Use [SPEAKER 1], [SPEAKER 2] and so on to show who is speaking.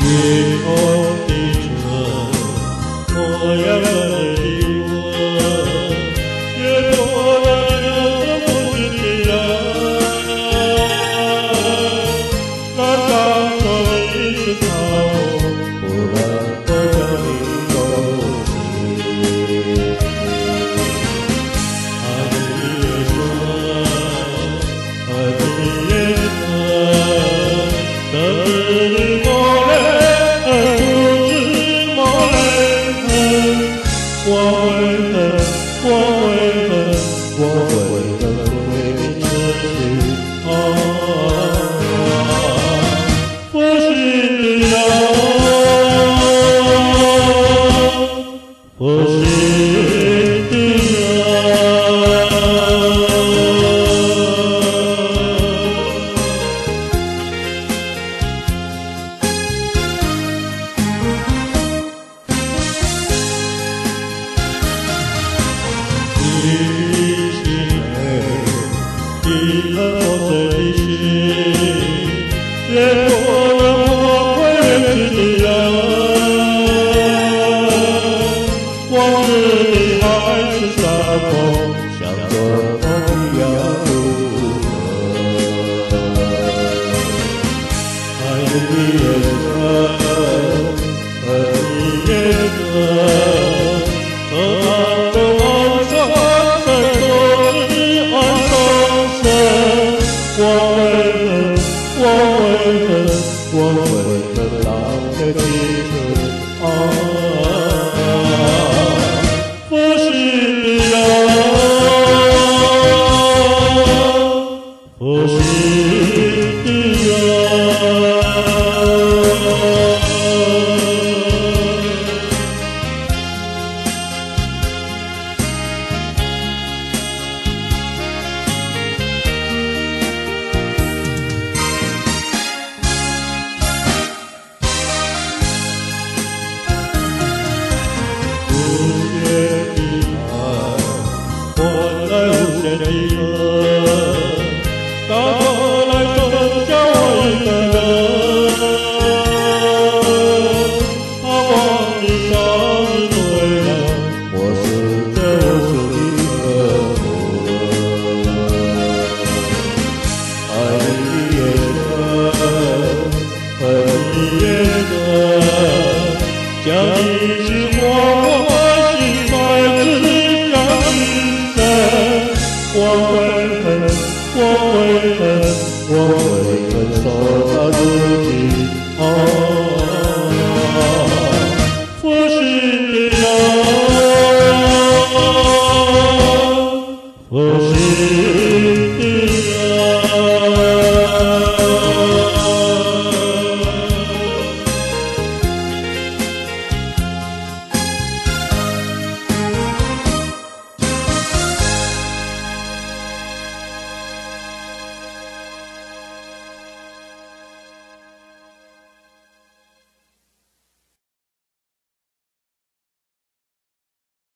[SPEAKER 1] 天空的春，我要的灵魂，越过了两个不知的人，难道说你是他我不能够将你忘记？爱的春，爱的春，这是我的不知莫泪痕，我会恨，我会恨，我会恨会失去啊，负心的人，负心的人。你是美，你和破碎的心，越过了我会认识的人，往日的海誓山盟。